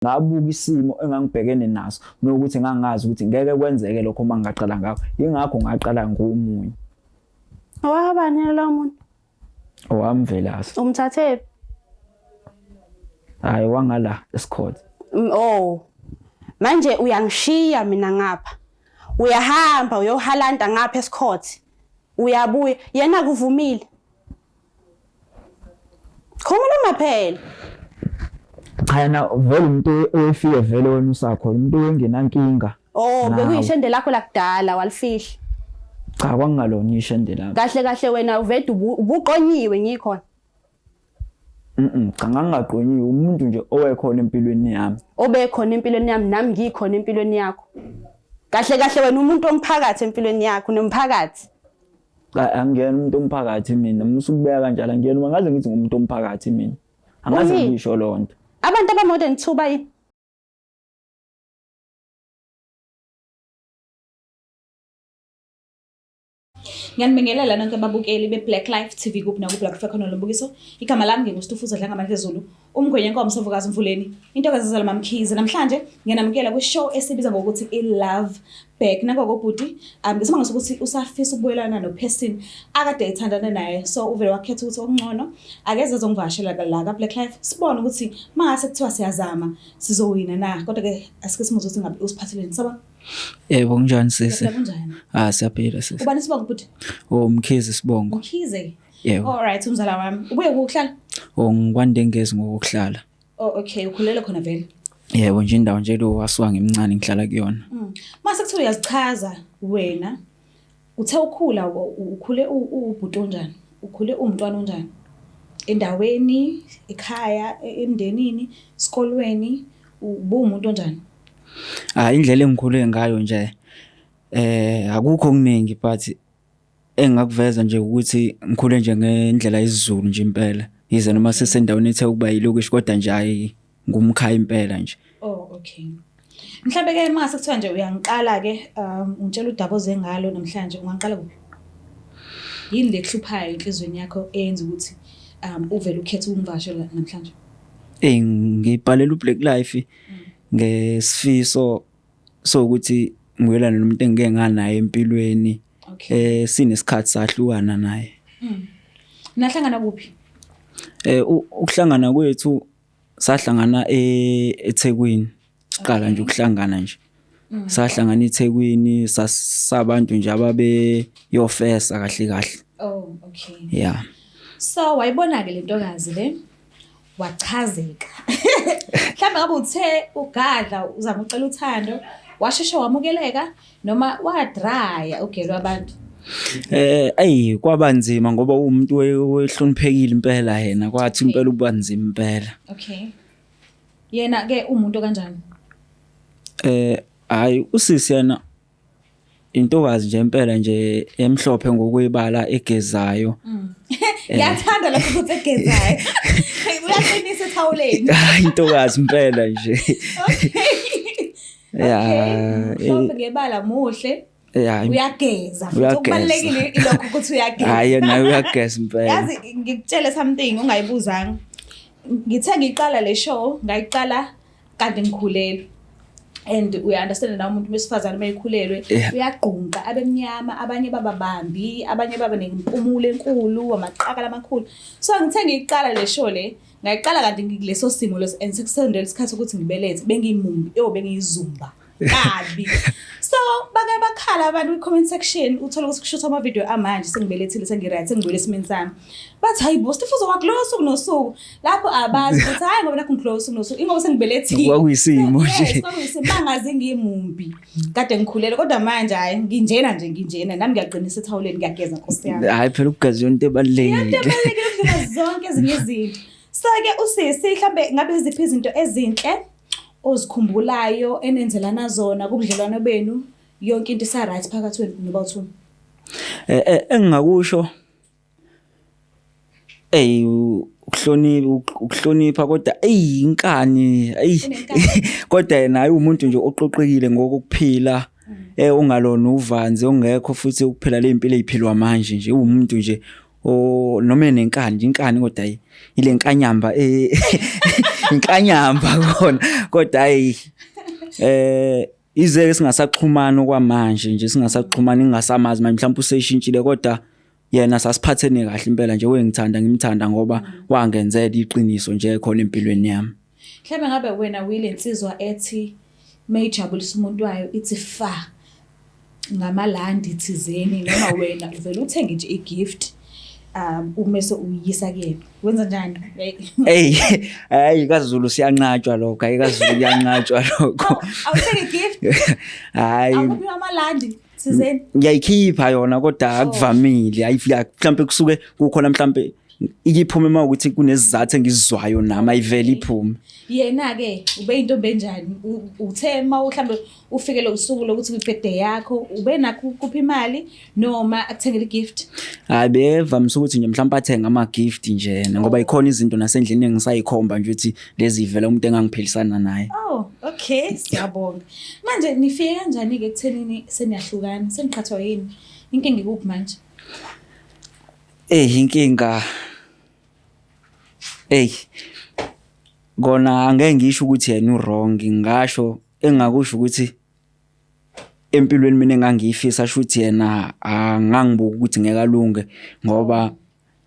Ngabuka isimo engangibhekene naso nokuthi ngangazi ukuthi ngeke kwenzeke lokho uma ngingaqala ngakho. Yingakho ngaqala ngomunye. Owabani lo muntu? OwamVelase. Umthathe? Hayi wangala esikhotha. Oh. Manje uyangishiya mina ngapha. Uyahamba uyohalanta ngapha esikhotha. Uyabuya yena kuvumile. Khuluma phela. Cha yena vele umuntu oyefike vele wena usakhona umuntu owengenankinga. Oh, bekuyishende lakho lakudala walifihla. Cha kwakungalona ishende lami. Kahle kahle wena uvede ubuqonyiwe ngikhona. Cha ngangingaqonyiwe umuntu nje owekhona empilweni yami. Obekhona empilweni yami nami ngikhona empilweni yakho. Kahle kahle wena umuntu omphakathi empilweni yakho nomphakathi. Cha angiyena umuntu omphakathi mina, musa ukubeka kanjalo angiyena uma ngaze ngithi ngumuntu omphakathi mina. Angaze ngisho loo nto. Abantu aba more than 2 bayini? Ngiyanibingelela nonke ababukeli be-Black Life TV kuphi nakuphi la kufika khona lo mbukiso. Igama lami nginguStufuza Dlangamandla Zulu, umgwenye enkomo sovukazi mvuleni, intokazi ezala mamkhize. Namhlanje ngiyanamukela kwi-show esibiza ngokuthi i-Love Back. Nangoku bhuti, ngesimanga sokuthi usafisa ukubuyelana no-person akade ethandana naye, so uvele wakhetha ukuthi okungcono akeze ezongivakashela la ka-Black Life, sibone ukuthi mangase kuthiwa siyazama sizowina na. Kodwa-ke asike simuzwe ukuthi ngabe usiphatheleni. Sawubona. Yebo kunjani sisi? Siyaphila kunjani? Ah siyaphila sisi. Ubani isibongo bhuti? Oh Mkhize isibongo. Mkhize. Yebo. All right umzala wami. Ubuye ukuhlala? Oh ngikwaNdengezi ngokuhlala. Oh okay, ukhulele khona vele. Yebo nje indawo nje lo wasuka ngimncane ngihlala kuyona. Mase kuthiwa uyazichaza wena uthe ukhula ukhule uwubhuti onjani? Ukhule uwumntwana onjani? Endaweni, ekhaya, emndenini, esikolweni, ubuwumuntu onjani? Ah indlela engikhule ngayo nje akukho okuningi but engingakuveza nje ukuthi ngikhule nje ngendlela yesiZulu nje impela. Yize noma sisendaweni ethe ukuba yilokishi kodwa nje hayi ngumkhaya impela nje. Oh okay. Mhlambe ke mase kuthiwa nje uyangiqala ke ungitshela udaba oze ngalo namhlanje ungangiqala kuphi? Yini le kuhluphayo enhlizweni yakho eyenza ukuthi uvele ukhethe ukungivakashela namhlanje? Eh ngibhalela uBlack Life ngesifiso sokuthi ngibuyelane nomuntu engike nganaye empilweni. Okay. Eh sinesikhathi sahlukana naye. Nahlangana kuphi? Eh ukuhlangana kwethu sahlangana eThekwini. Siqala nje ukuhlangana nje. Sahlangana eThekwini sabantu nje ababe yofesa kahle kahle. Oh okay. Yeah. So wayibona ke lentokazi le wachazeka. Mhlawumbe ngabe uthe ugadla uzama ucela uthando washeshe wamukeleka noma wadraya ugelwa abantu. Ayi kwabanzima ngoba umuntu wehloniphekile impela yena kwathi impela ubanzima impela. Okay. Yena ke umuntu kanjani? Hayi usisi yena intokazi nje impela nje emhlophe ngokwebala egezayo. Ngiyathanda lokho ukuthi egezayo. Uyaqinisa ethawuleni. Hayi intokazi impela nje. Okay. Yeah. Okay. Mhlophe ngebala muhle. Yeah. Uyageza futhi Uyageza. okubalulekile ilokho ukuthi uyageza. Hayi naye uyageza impela. Yazi ngikutshele something ungayibuzanga. Ngithe ngiqala le show ngayiqala kanti ngikhulelwe. And uya understand na umuntu wesifazane mayekhulelwe uyagqunqa abemnyama abanye bababambi abanye baba nempumulo enkulu amaqakala amakhulu. So ngithe ngiyiqala le show le ngayiqala kanti ngikuleso simo leso and sekusondela isikhathi ukuthi ngibelethe bengiyimumbi yo bengiyizumba kabi. So bake bakhala abantu kwi-comment section uthola ukuthi kushuthwa ama-video amanje sengibelethile sengi-right sengibuyele esimeni sami. Bathi hayi bo Stufuza waglow usuku nosuku. Lapho abazi ukuthi hayi ngoba nakho ngiglow usuku nosuku ingoba sengibelethile. Kwakuyisimo Yes, nje. kwakuyisimo bangazi ngiyimumbi. Kade ngikhulele kodwa manje hayi nginjena nje nginjena nami ngiyaqinisa ethawuleni ngiyageza nkosi yami. Hayi phela ukugeza into Into ebalulekile. ebalulekile ukudlula zonke ezinye izinto. So ke usisi mhlambe ngabe iziphi izinto ezinhle ozikhumbulayo enenzelana zona kubudlelwano benu yonke into isa right phakathi kwenu noba uthuni? Engingakusho ey ukuhlonipha ukuhlonipha kodwa ey inkani ey kodwa yena hayi umuntu nje oqoqekile ngokuphila ungalona uvanzi ongekho futhi ukuphila le impilo eziphilwa manje nje umuntu nje o noma enenkani nje inkani kodwa hayi ile nkanyamba inkanyamba kona kodwa hayi ize singasaxhumana okwamanje nje singasaxhumana ngingasamazi manje mhlawumbe useshintshile kodwa yena sasiphathene kahle impela nje wengithanda ngimthanda ngoba wangenzela iqiniso nje khona empilweni yami. Mhlawumbe ngabe wena uyile nsizwa ethi mayijabulisa umuntu wayo ithi fa ngamalandi thizeni noma wena uvela uthenge nje igift umese uyisa kuyena wenza njani? Hey, hayi kaZulu siyanqatshwa lokho, hayi kaZulu kuyanqatshwa lokho. Awuthenge gift? Hayi. Awuphi amalandi thizeni? Ngiyayikhipha yona kodwa akuvamile, ayifika mhlambe kusuke kukhona mhlambe ikiphume uma ukuthi kunesizathu engizizwayo nami ayivele iphume. Yena ke ube intombi enjani? Uthe uma mhlambe ufikele usuku lokuthi kwi-birthday yakho ube nakho kuphi imali noma akuthengele igift? Hayi bevamise ukuthi nje mhlawumbe athenge ama-gift nje yena ngoba ikhona izinto nasendlini engisayikhomba nje ukuthi lezi ivela umuntu engangiphilisana naye. Oh, okay, siyabonga. Manje nifike kanjani ke ekuthenini seniyahlukana? Seniqhathwa yini? Inkinga ikuphi manje? Eh inkinga Ey kona angeke ngisho ukuthi yena uwrong, ngingasho engakusho ukuthi empilweni mina engangiyifisa shuthi yena angangibuka ukuthi ngeke alunge ngoba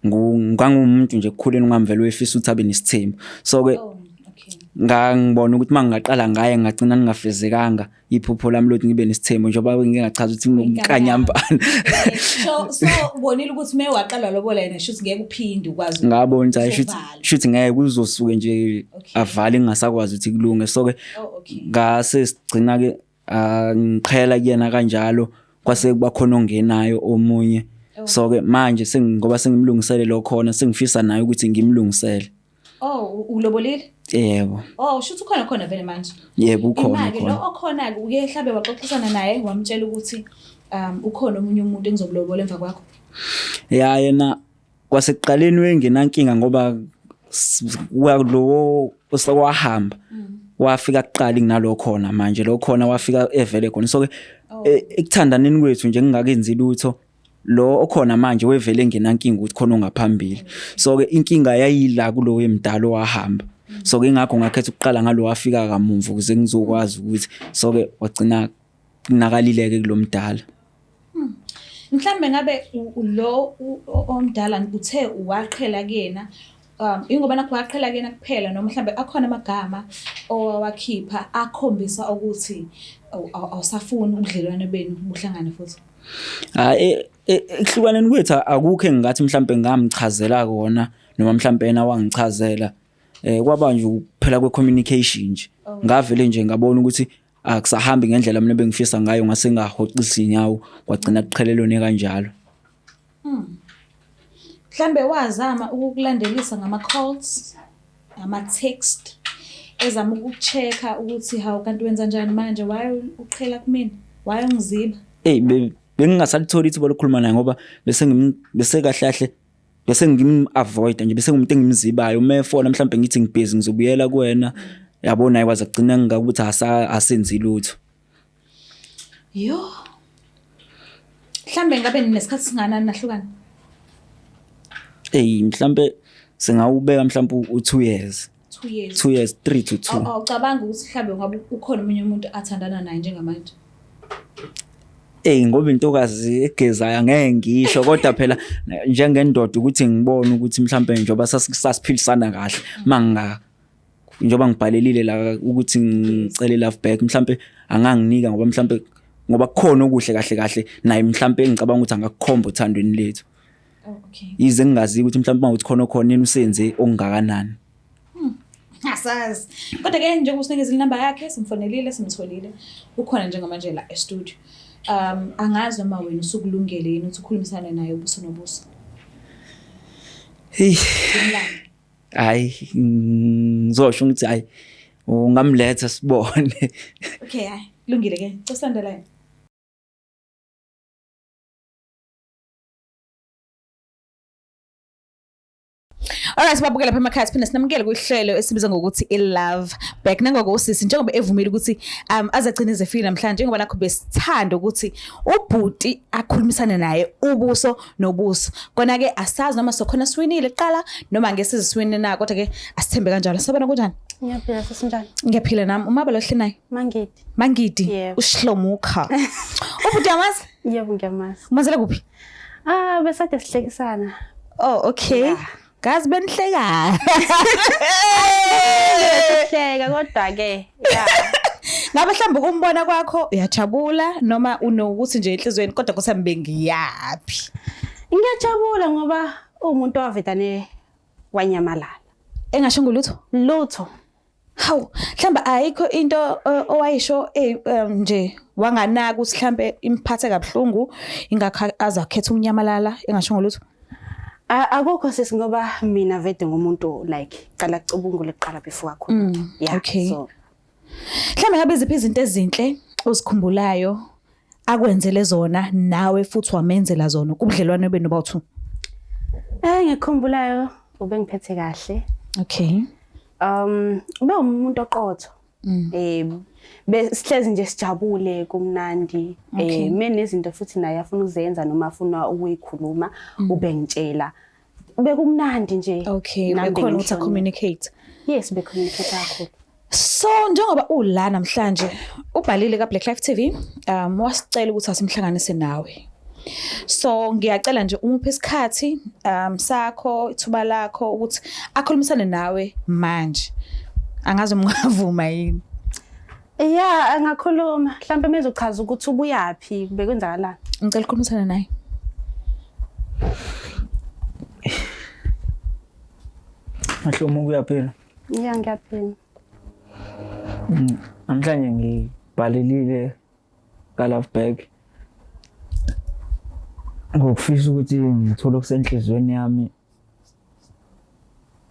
ngangumuntu nje ekukhuleni kwami vele wefisa ukuthi abe nesithembu. So ke Oh, okay. ngangibona ukuthi mangingaqala ngaye ngagcina ningafezekanga iphupho lami lokuthi ngibe nesithembu njengoba ngike ngachaza ukuthi nginomkanyambana. So ubonile ukuthi uma waqala lobola yena shuthi ngeke uphinde ukwazi. Ngabona ukuthi hayi shuthi Uzovala. shuthi ngeke kuzosuke nje Okay. avale ngingasakwazi ukuthi kulunge. So ke Oh, okay. ngase sigcina ke ngiqhela kuyena kanjalo kwase kuba khona ongenayo omunye. So ke manje sengingoba sengimlungisele lo khona sengifisa naye ukuthi ngimlungisele. Oh, ulobolile? Yebo. Oh, shuthi ukhona khona vele manje. Yebo ukhona Ima-ke lo khona. okhona-ke uke mhlambe waxoxisana naye wamtshela ukuthi ukhona omunye umuntu engizomlobola emva kwakho. Ya yena kwasekuqaleni wengenankinga ngoba lo osewahamba wafika kuqala kunalo khona manje lo khona wafika evele khona. So ke ekuthandaneni kwethu nje ngingakenzi lutho lo okhona manje wevele engenankinga ukuthi khona ongaphambili. So ke inkinga yayila kulo wemdala owahamba. So ke ingakho ngakhetha ukuqala ngalo wafika kamumva ukuze ngizokwazi ukuthi so ke wagcina kunakalileke kulomdala. Mhlambe ngabe lo omdala uthe waqhela kuyena, ingoba nakho waqhela kuyena kuphela noma mhlambe akhona amagama owawakhipha akhombisa ukuthi awusafuni ubudlelwane benu buhlangane futhi? Hayi ekuhlukaneni kwethu akukho engingathi mhlambe ngamchazela kona noma mhlambe yena wangichazela. Kwaba nje ukuphela kwe-communication nje. Ngavele nje ngabona ukuthi akusahambi ngendlela mina bengifisa ngayo ngase ngahoxisa inyawo kwagcina kuqhelelene kanjalo. Mhlambe wazama ukukulandelisa ngama calls, ama text, ezama ukucheck-a ukuthi hawu kanti wenza njani manje, why uqhela kumina, why ungiziba? Hey bengingasalitholi ithuba lokukhuluma naye ngoba bese kahle kahle bese ngim-avoid nje, bese ngumuntu engimzibayo. Uma efona mhlambe ngithi ngibhizi ngizobuyela kuwena, yabo naye waze agcina ngakuthi asenzi lutho. Yo. Mhlambe ngabe ninesikhathi singanani nahlukana? Hey mhlambe singawubeka mhlambe u2 years. 2 years. 2 years, 3 to 2. Awucabanga ukuthi mhlambe ngabe ukhona omunye umuntu athandana naye njengamanje? Hey ngoba intokazi egezayo angeke ngisho kodwa phela njengendoda ukuthi ngibone ukuthi mhlambe njengoba sasiphilisana kahle manga njengoba ngibhalelile la ukuthi ngicele love back mhlambe anganginika ngoba mhlambe ngoba kukhona okuhle kahle kahle naye mhlambe engicabanga ukuthi angakukhomba uthandweni lethu. Oh, okay. Yize ngingazi ukuthi mhlambe mawuthi khona khona yena usenze okungakanani. Asazi. Kodwa ke njengoba usinikeze inamba yakhe simfonelile simtholile ukhona njengamanje la e-studio. Angazi noma wena usukulungele yini ukuthi ukhulumisane naye ubuso nobuso. Hey. Hayi ngizosho ngithi hayi ungamletha sibone. Okay, hayi kulungile ke. Cela. Alright, sibabukela lapha emakhaya, siphinde sinamukele kwihlelo esibiza ngokuthi i-Love Back. Nangoko usisi njengoba evumile ukuthi azagcina ezefile namhlanje, njengoba nakho besithanda ukuthi ubhuti akhulumisane naye ubuso nobuso. Kona ke asazi noma sokhona siwinile kuqala noma ngeke sizisiwine na, kodwa ke asithembe kanjalo. Sabona kunjani? Ngiyaphila, sesinjani? Ngiyaphila nami. Umaba lo hle naye. Mangidi. Mangidi. Yebo. Ushlomuka. Ubhuti amazi? Yebo, ngiyamazi. Umazela kuphi? Ah, besade sihlekisana. Oh, okay. Yeah. Gazi benihleka. Sihleka kodwa ke. Yeah. Ngabe mhlawumbe ukumbona kwakho uyajabula noma unokuthi nje enhlizweni kodwa kusambe ngiyaphi? Ngiyajabula ngoba umuntu owavedane wanyamalala. Engasho ngolutho? Lutho. Hawu, mhlawumbe ayikho into owayisho nje wanganaka ukuthi mhlambe imphathe kabuhlungu ingakho azakhetha ukunyamalala engasho ngolutho. Akukho sisi, ngoba mina vede ngumuntu like qala cubungule kuqala before akhuluma. Yeah. Okay. So Mhlawumbe ngabe iziphi izinto ezinhle ozikhumbulayo akwenzele zona nawe futhi wamenzela zona kubudlelwano benu bawu-two? Ngikhumbulayo ubengiphethe kahle. Okay. Ube umuntu oqotho. Besihlezi nje sijabule kumnandi. Menezinto futhi naye afuna ukuzenza noma afuna ukuyikhuluma ubengitshela. Bekumnandi nje. Okay, Nami bekhona ukuthi bengihlonipha. communicate. Yes, be-communicate kakhulu. So njengoba ula namhlanje ubhalile ka Black Life TV, wasicela ukuthi asimhlanganise nawe. So ngiyacela nje umuphe isikhathi sakho, ithuba lakho ukuthi akhulumisane nawe manje. Angazi uma ungavuma yini. Yeah, angakhuluma. Mhlawumbe mezochaza ukuthi ubuyapi, bekwenzakalani. Ngicela ukukhulumisana naye. Mahlomo, kuyaphila? Yeah, ngiyaphila. Namhlanje ngibhalelile ka Love Back ngokufisa ukuthi ngithole okusenhlizweni yami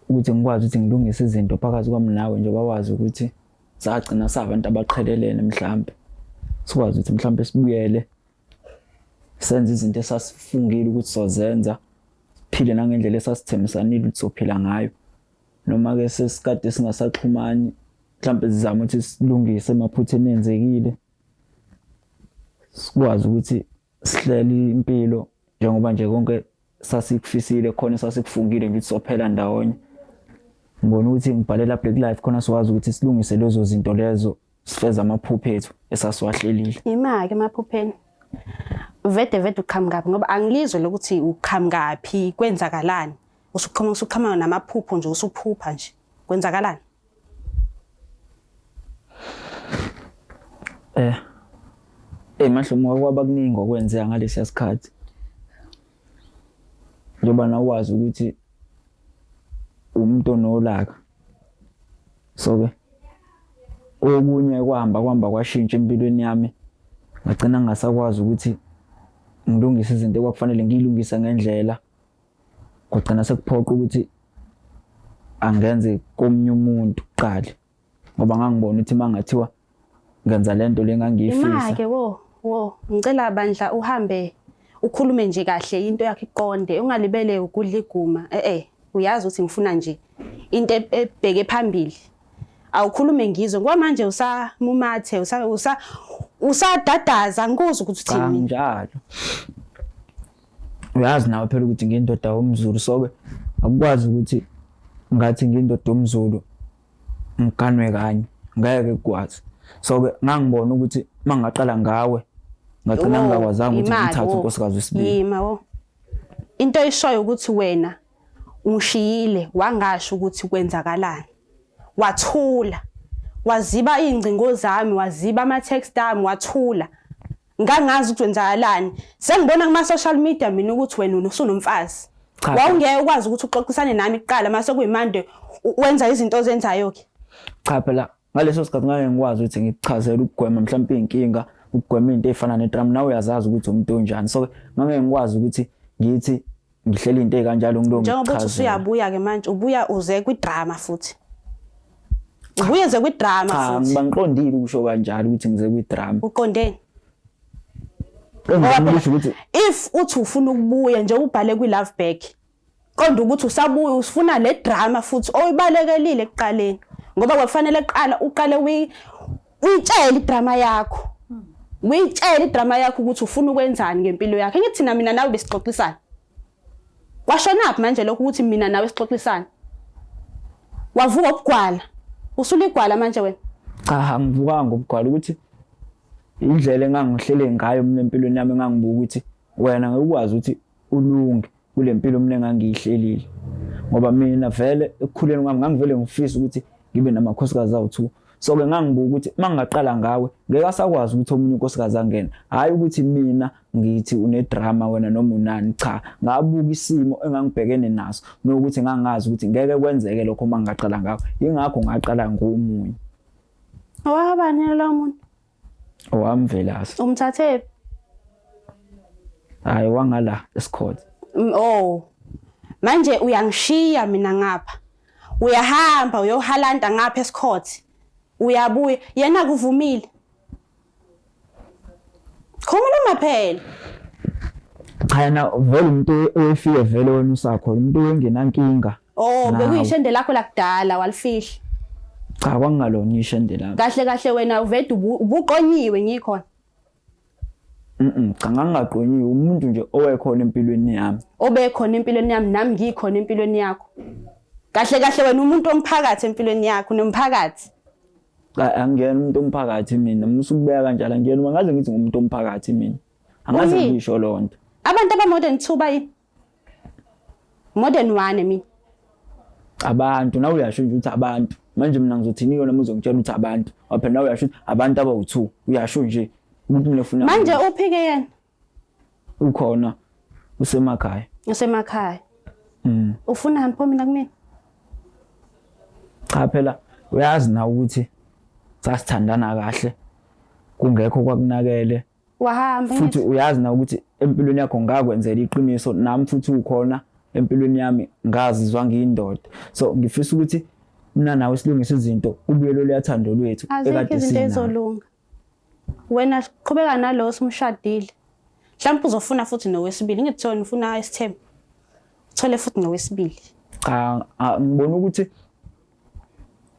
ukuthi ngikwazi ukuthi ngilungise izinto phakathi kwami nawe, njengoba wazi ukuthi sagcina sabantu abaqhelelene, mhlambe sikwazi ukuthi mhlambe sibuyele senze izinto esasifungile ukuthi sozenza, siphile nangendlela esasithembisanile ukuthi sophila ngayo. Noma ke sesikade singasaxhumani, mhlambe sizama ukuthi silungise emaphutheni enzekile, sikwazi ukuthi sihlele impilo njengoba nje konke sasikufisile khona, sasikufungile nje ukuthi sophela ndawonye. Ngibona ukuthi ngibhalela Black Life khona sikwazi ukuthi silungise lezo zinto lezo, sifeze amaphupho ethu esasiwahlelile. Ima-ke emaphupheni. Vede vede uqhamukaphi, ngoba angilizwe lokuthi uqhamukaphi, kwenzakalani. Usuqhamuka namaphupho nje, usuphupha nje. Kwenzakalani? Mahlomo, kwaba kuningi okwenzeka ngalesiya sikhathi. Njengoba nawazi ukuthi umuntu onolaka. So ke okunye kwahamba kwashintsha empilweni yami. Ngagcina ngingasakwazi ukuthi ngilungise izinto ekwakufanele ngiyilungise ngendlela. Kwagcina sekuphoqa ukuthi angenze komunye umuntu kuqala, ngoba ngangibona ukuthi mangathiwa ngenza lento le ngangiyifisa. Ima-ke wo, ngicela bandla uhambe ukhulume nje kahle into yakho iqonde, ungalibele ugudla iguma. Uyazi ukuthi ngifuna nje into ebheke phambili. Awukhulume ngizwe ngoba manje usamumathe, usadadaza, ngikuzwa ukuthi uthini mina. Njalo. Uyazi nawe phela ukuthi ngiyindoda yomZulu, so ke akukwazi ukuthi ngathi ngiyindoda yomZulu ngiganwe kanye, ngeke kukwazi. So ke ngangibona ukuthi mangaqala ngawe ngagcina Wo, ngingakwazanga ukuthi imali, ngithathe wo. unkosikazi wesibili. Yima wo. Into oyishoyo ukuthi wena ungishiyile wangasho ukuthi kwenzakalani. Wathula. Waziba izingcingo zami, waziba ama text ami, wathula. Ngangazi ukuthi kwenzakalani. Sengibona kuma social media mina ukuthi wena usunomfazi. Cha. Wawungeke ukwazi ukuthi uxoxisane nami kuqala mase kuyimande wenza izinto ozenzayo ke. Cha phela ngaleso sikhathi ngake ngikwazi ukuthi ngikuchazele ukugwema mhlawumbe inkinga, ukugwema into efana ne-drama. Nawe uyazazi ukuthi umuntu onjani. So ngake ngikwazi ukuthi ngithi ngihlela into ekanjalo ngilonge. Njengoba uthi usuyabuya ke manje, ubuya uze kwi-drama futhi. Ubuye ze kwi-drama Cha, futhi. ngiba ngiqondile ukusho kanjalo ukuthi ngize kwi-drama. Uqondeni? Engizama ukusho ukuthi If uthi ufuna ukubuya nje ubhale kwi-Love Back. Qonda ukuthi usabuya usifuna le drama futhi oyibalekelile ekuqaleni ngoba kwakufanele kuqala uqale uyitshele idrama yakho. Uyitshele idrama yakho ukuthi ufuna ukwenzani ngempilo yakho. Ngithi thina mina nawe besixoxisana. Kwashonaphi manje lokho ukuthi mina nawe sixoxisana? Wavuka ubugwala. Usuligwala manje wena. Cha, angivukanga ngobugwala ukuthi indlela engangihlele ngayo mina empilweni yami engangibuka ukuthi wena ngeke ukwazi ukuthi ulunge kule mpilo mina engangiyihlelile ngoba mina vele ekukhuleni kwami ngangivele ngifisa ukuthi ngibe namakhosikazi awu-two. So ke ngangibuka ukuthi uma ngingaqala ngawe ngeke asakwazi ukuthi omunye unkosikazi angene, hhayi ukuthi mina ngithi unedrama wena noma unani. Cha, ngabuka isimo engangibhekene naso nokuthi ngangazi ukuthi ngeke kwenzeke lokho uma ngingaqala ngawe, yingakho ngaqala ngomunye. Owabani lo muntu? OwamVelase. Umthathe? Hayi, wangala esikhotha. Oh. Manje uyangishiya mina ngapha. Uyahamba uyohalanta ngapha esikhotha. Uyabuya yena kuvumile. Khuluma phela. Cha yena vele umuntu oyefike vele wena usakhona umuntu owengenankinga. Oh, bekuyishende lakho lakudala walifihla. Cha, kwakungalona ishende lami. Kahle kahle wena uvede ubuqonyiwe ngikhona. Cha, ngangingaqonyiwe, umuntu nje owekhona empilweni yami. Obekhona empilweni yami nami ngikhona empilweni yakho. Kahle kahle wena umuntu omphakathi empilweni yakho nomphakathi. Cha, angiyena umuntu omphakathi mina, musukubeka kanjalo angiyena, angaze ngithi ngumuntu omphakathi mina. Angaze ngisho lonto. Abantu aba more than 2 bayi more than 1 mina. Abantu nawe uyasho nje ukuthi abantu. Manje mina ngizothini yona uma uzongitshela ukuthi abantu. Waphela nawe uyasho ukuthi abantu abawu2. Uyasho nje ukuthi mina ufuna. Manje uphike yena? Ukhona usemakhaya. Usemakhaya. Ufunani pho mina kumina? Cha phela uyazi na ukuthi sasithandana kahle kungekho kwakunakele. Wahamba futhi uyazi na ukuthi empilweni yakho ngakwenzela iqiniso nami futhi ukhona empilweni yami ngazizwa ngiyindoda. So ngifisa ukuthi mina nawe silungise izinto kubuyele loyathando lwethu ekade izinto ezolunga. Wena qhubeka nalo osumshadile. Mhlawumbe uzofuna futhi nowesibili. Ngithi wena ufuna isithembu. Uthole futhi nowesibili. Cha, ngibona ukuthi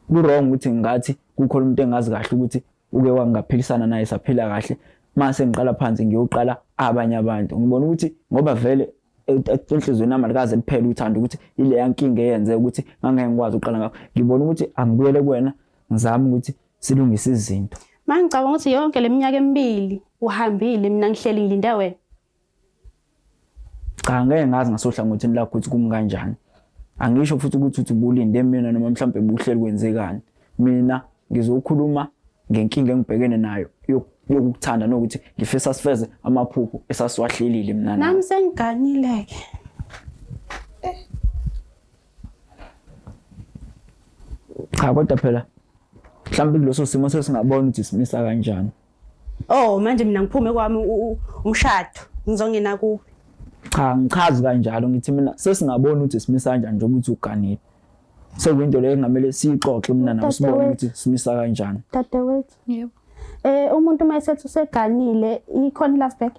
ku wrong ukuthi ngathi kukhona umuntu engazi kahle ukuthi uke wangaphilisana naye saphila kahle, mase ngiqala phansi ngiyoqala abanye abantu. Ngibona ukuthi ngoba vele enhliziyweni yami alikaze liphele uthando ukuthi ileya nkinga eyenze ukuthi ngangeke ngikwazi ukuqala ngakho. Ngibona ukuthi angibuyele kuwena ngizame ukuthi silungise izinto. Manje ngicabanga ukuthi yonke leminyaka emibili uhambile mina ngihleli ngilinde wena. Cha, ngeke ngazi ngasohlangothini lakho ukuthi kumi kanjani. Angisho futhi ukuthi uthi ubulinde mina noma mhlawumbe buhleli kwenzekani. Mina ngizokhuluma ngenkinga engibhekene nayo yokukuthanda nokuthi ngifisa sifeze amaphupho esasiwahlelile mina nawe. Nami sengiganile ke. Cha kodwa phela mhlawumbe kuleso simo sesingabona ukuthi simisa kanjani. Oh manje mina ngiphume kwami umshado ngizongena kuwe. Cha ngichazi kanjalo ngithi mina sesingabona ukuthi simisa kanjani njengoba uthi uganile. Sekuyinto leyo engamele siyixoxe mina nawe sibone ukuthi simisa kanjani. Dadewethu. Yebo. Umuntu uma esethi useganile ikhona i-love back?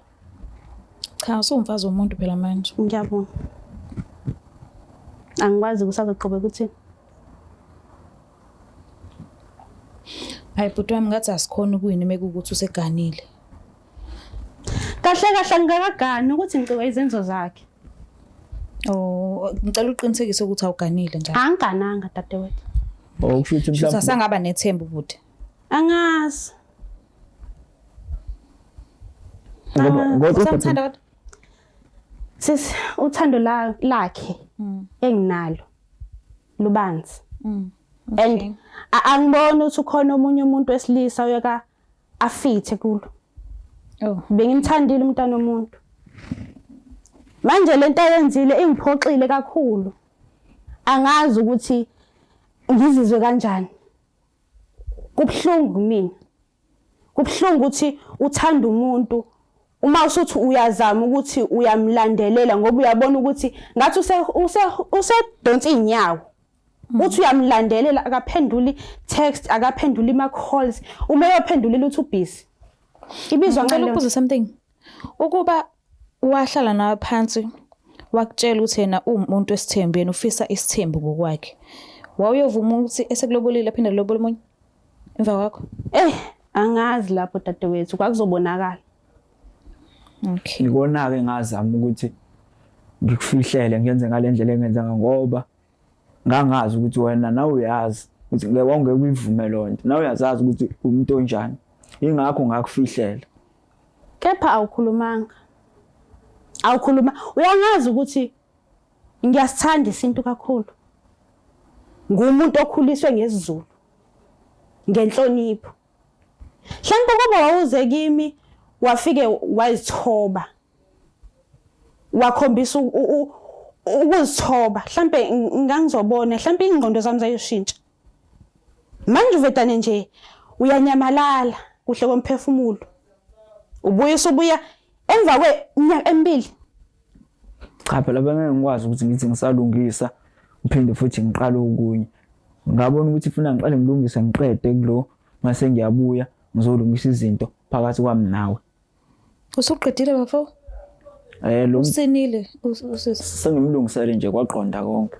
Cha usumfazi womuntu phela manje. Ngiyabonga. Angikwazi kusazoqhubeka ukuthi Hayi bhuti wami ngathi asikhona ukuwina mekuwukuthi useganile. Kahle kahle angikakagani ukuthi ngicikwa izenzo zakhe. Oh, ngicela uqinisekise ukuthi awuganile njalo. Angigananga dadewethu. Oh kusho ukuthi Shuthi mhlawumbe asangaba nethemba ubhuti. Angazi. Ngoba Usamthanda kodwa? Sisi uthando lakhe enginalo lubanzi. And angiboni ukuthi ukhona omunye umuntu wesilisa oyeka afithe kulo. Oh. Bengimthandile umntana womuntu. Manje lento ayenzile ingiphoxile kakhulu. Angazi ukuthi ngizizwe kanjani. Kubhlungu kumina. Kubhlungu ukuthi uthanda umuntu uma usuthi uyazama ukuthi uyamlandelela ngoba uyabona ukuthi ngathi usedonsa inyawo. Uthi uyamlandelela akaphenduli text, akaphenduli ama calls, uma eyophendulile uthi ubusy. Ibizwa Ngicela ngaleyo. ukubuza something. Ukuba wahlala nawe phansi Wakutshela ukuthi yena uwumuntu wesithembu yena ufisa isithembu ngokwakhe. Wawuyovuma ukuthi esekulobolile aphinde alobole omunye emva kwakho? Eh, angazi lapho dadewethu kwakuzobonakala. Okay. Ikona-ke ngazama ukuthi ngikufihlele ngenze ngale ndlela engenza ngoba ngangazi ukuthi wena nawe uyazi ukuthi ngeke wawungeke uyivume loo nto nawe uyazazi ukuthi umuntu onjani ingakho ngakufihlela. Kepha awukhulumanga. Awukhuluma uyangazi ukuthi ngiyasithanda isintu kakhulu. Ngumuntu okhuliswe ngesiZulu. Ngenhlonipho. Mhlawumbe kuba wawuze kimi wafike wazithoba. Wakhombisa ukuzithoba. Mhlambe ngangizobona, mhlambe ingqondo zami zayoshintsha. Manje uvedane nje uyanyamalala kuhle komphefumulo. Ubuye usubuya emva kweminyaka emibili. Cha phela bengeke ngikwazi ukuthi ngithi ngisalungisa ngiphinde futhi ngiqale okunye. Ngabona ukuthi funa ngiqale ngilungise ngiqede kulo mase ngiyabuya ngizolungisa izinto phakathi kwami nawe. Usuqedile bafo? Eh lo Usinile usisi. Sengimlungisele nje kwaqonda konke.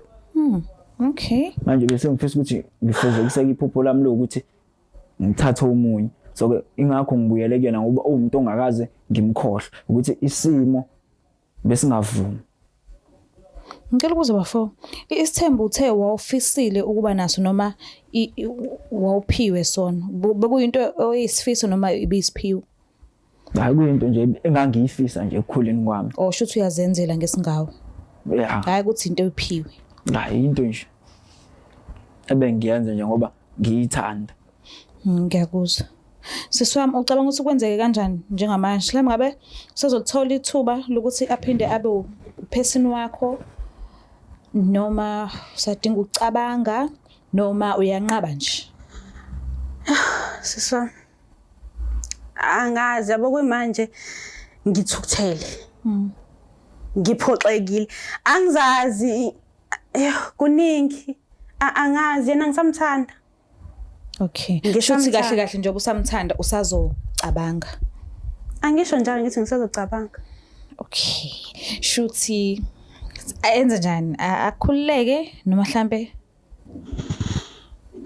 Okay. Manje bese ngifisa ukuthi ngifezekise iphupho lami lokuthi ngithathe omunye. So ke ingakho ngibuyele kuyena ngoba uwumuntu ongakaze ngimkhohlwe ukuthi isimo besingavumi. Ngicela ukubuza bafo, isithembu uthe wawufisile ukuba naso noma wawuphiwe sona? Bekuyinto oyisifiso noma ibisiphiwo? Hayi kuyinto nje engangiyifisa nje ekukhuleni kwami. Oh shuthi uyazenzela ngesingawe. Yeah. Hayi ukuthi into oyiphiwe. Hayi into nje ebengiyenza nje ngoba ngiyithanda. Ngiyakuzwa. Sisi wami ucabanga ukuthi kwenzeke kanjani njengamanje? Mhlawumbe ngabe usazolithola ithuba lokuthi aphinde abe uphesini wakho noma usadinga ukucabanga noma uyanqaba nje? Sisi wami angazi yabo kwimanje ngithukuthele. Ngiphoxekile. Angizazi kuningi. Angazi yena ngisamthanda. Okay. Shuthi kahle kahle njengoba usamthanda usazocabanga. Angisho njalo ngithi ngisazocabanga. Okay. Shuthi enze njani? Akhululeke noma mhlambe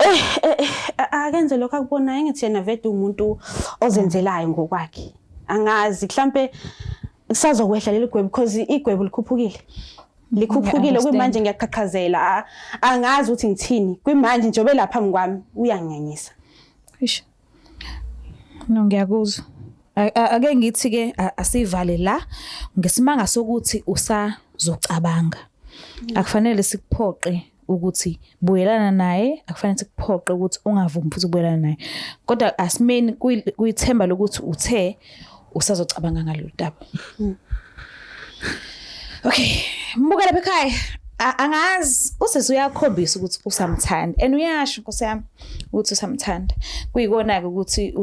Eh, eh, eh akenze lokho akubonayo ngithi yena vele umuntu ozenzelayo ngokwakhe. Angazi mhlambe kusazokwehla leli gwebu because igwebu likhuphukile. Likhuphukile kwimanje ngiyaqhaqhazela angazi ukuthi ngithini kwimanje njengoba lapha phambi kwami uyanginyanyisa. Eish. No ngiyakuzwa. Ake ngithi ke asivale la ngesimanga sokuthi usazocabanga. Akufanele sikuphoqe ukuthi buyelana naye, akufanele sikuphoqe ukuthi ungavumi futhi ukubuyelana naye. Kodwa asimeni kuyithemba lokuthi uthe usazocabanga ngalolu daba. Okay, mbuka lapha ekhaya. Angazi usisi uyakhombisa ukuthi usamthanda and uyasho Nkosi yami ukuthi usamthanda. Kuyikona ke ukuthi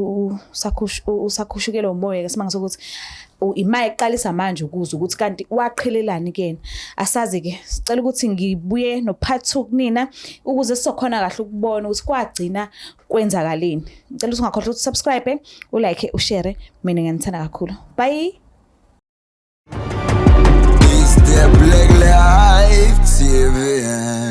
usakhushukelwa umoya ke simanga sokuthi ima eqalisa manje ukuzwa ukuthi kanti waqhelelani kuyena. Asazi ke sicela ukuthi ngibuye no part 2 kunina ukuze sizokhona kahle ukubona ukuthi kwagcina kwenzakaleni. Ngicela ukuthi ungakhohlwa ukuthi subscribe, ulike, ushare. Mina ngiyanithanda kakhulu. Bye. It's the Black Life TV.